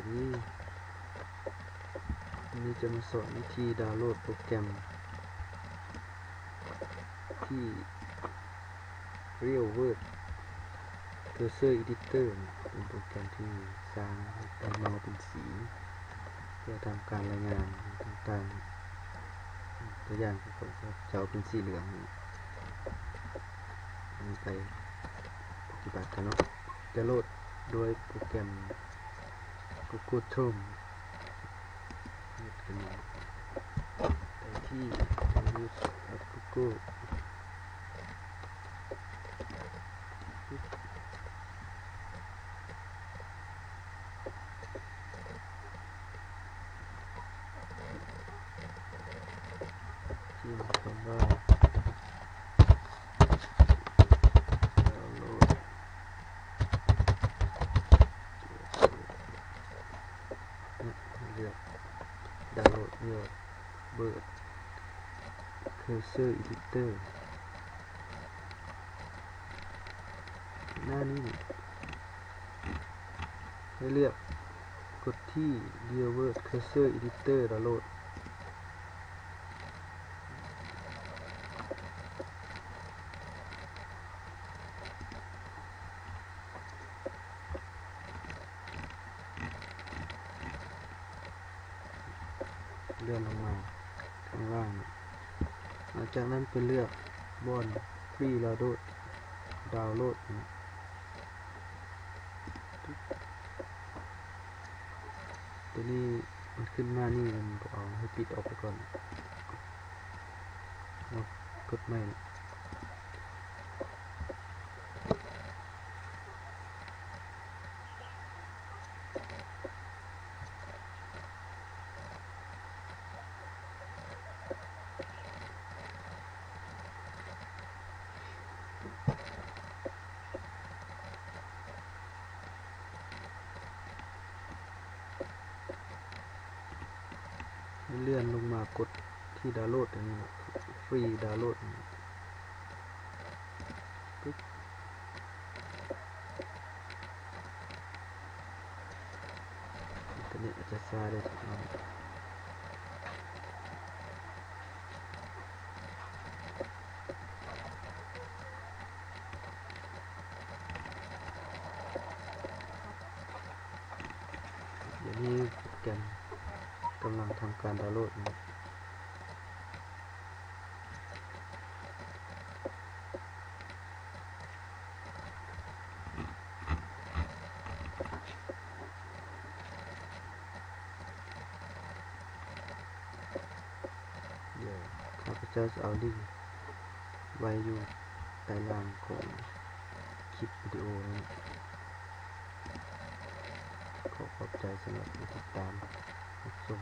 ດີ ວັນນີ້ຈະມາສອນວິທີດາວໂຫຼດໂປຣແກຣມທີ່ Real World Cursor Editor ເປັນໂປຣແກຣມທີ່ສ້າງໃຫ້ເປັນເງົາເປັນສີ ເພື່ອທຳການລາຍງານຕ່າງໆ ຕົວຢ່າງ ເຈົ້າເປັນສີເຫຼືອງ. ໄປປະຕິບັດກັນເນາະ. ຈະໂຫຼດໂດຍໂປຣແກຣມ Google Chrome ເຮັດຂຶ້ນມາ ໄປທີ່ Google ພິມຄຳວ່າ ດາວໂຫຼດ ເລືອກ ດາວໂຫຼດ Real World Cursor Editor. ໜ້ານີ້ໃຫ້ເລືອກ ກົດທີ່ Real World Cursor Editor ດາວໂຫຼດ. ເລື່ອນລົງມາຂ້າງລ່າງ ຫຼັງຈາກນັ້ນໄປເລືອກບ່ອນ Free Download ດາວໂຫຼດ. ຕົວນີ້ມັນຂຶ້ນມານີ້ ມັນບໍ່ເອົາ ໃຫ້ປິດອອກໄປກ່ອນ ເອົາ ກົດໃໝ່. ເລື່ອນລົງມາກົດທີ່ດາວໂຫຼດອັນນີ້ Free Download ນີ້ ປຶບ. ອິນເຕີເນັດອາດຈະຊ້າໄດ້ຈັກໜ້ອຍ. ດຽວນີ້ໂປຣແກຣມກຳລັງທຳການດາວໂຫຼດຢູ່. ດຽວຂ້າພະເຈົ້າຈະເອົາລິງໄວ້ຢູ່ໃຕ້ລ່າງຂອງຄລິບວິດີໂອນີ້. ຂໍຂອບໃຈສຳລັບທີ່ຕິດຕາມຮັບຊົມ.